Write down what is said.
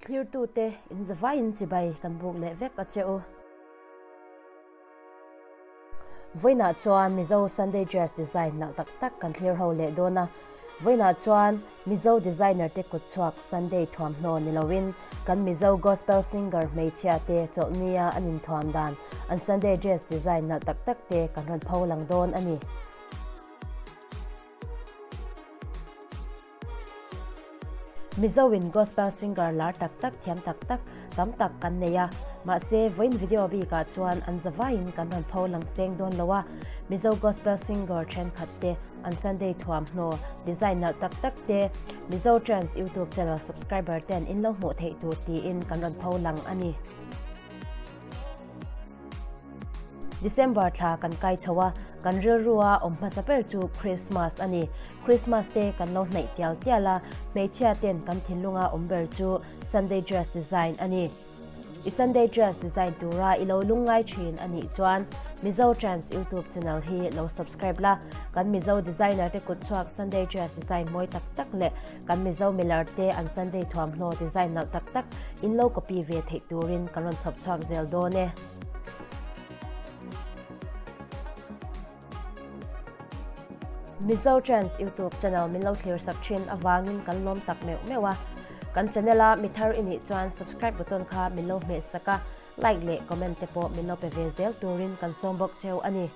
Thlirtute in zavaiin chibai kan buk leh vek a che u. Vawiinah chuan Mizo Sunday dress design nalh tak tak kan thlir ho leh dawn a. Vawiinah chuan Mizo designer te kutchhuak Sunday thuamhnaw ni loin kan Mizo gospel singer hmeichhia te chawlhnia an inthuam dan an Sunday dress design nalh tak tak te kan rawn pho lang dawn a ni. Mizo in gospel singer lar tak tak thiam tak tak tam tak kan nei a, mahse vawiin video bikah chuan an zavaiin kan rawn pho lang seng dawn lo a, Mizo gospel singer thenkhat te an Sunday thuamhnaw design nalh tak tak te Mizo Trends YouTube channel subscriber ten in lo hmuh theih tur tiin kan rawn pho lang a ni. December thla kan kai chho a, kan rilrua awm hmasa ber chu Christmas a ni. Christmas te kan lo hnaih tial tial a, hmeichhia ten kan thinlunga awm ber chu Sunday dress design a ni. I Sunday dress design tura i lo lungngai thin a nih chuan Mizo Trends YouTube channel hi lo subscribe la, kan Mizo designer te kutchhuak Sunday dress design mawi tak tak leh kan Mizo milar te an Sunday thuamhnaw design nalh tak tak in lo copy ve theih turin kan rawn chhawp chhuak zel dawn e. Mizo Trends YouTube channel min lo thlir sak thin avangin kan lawm tak meuh meuh a. Kan channel a mi thar i nih chuan subscribe button kha min lo hmeh sak a, like leh comment te pawh min lo pe ve zel turin kan sawm bawk cheu a ni.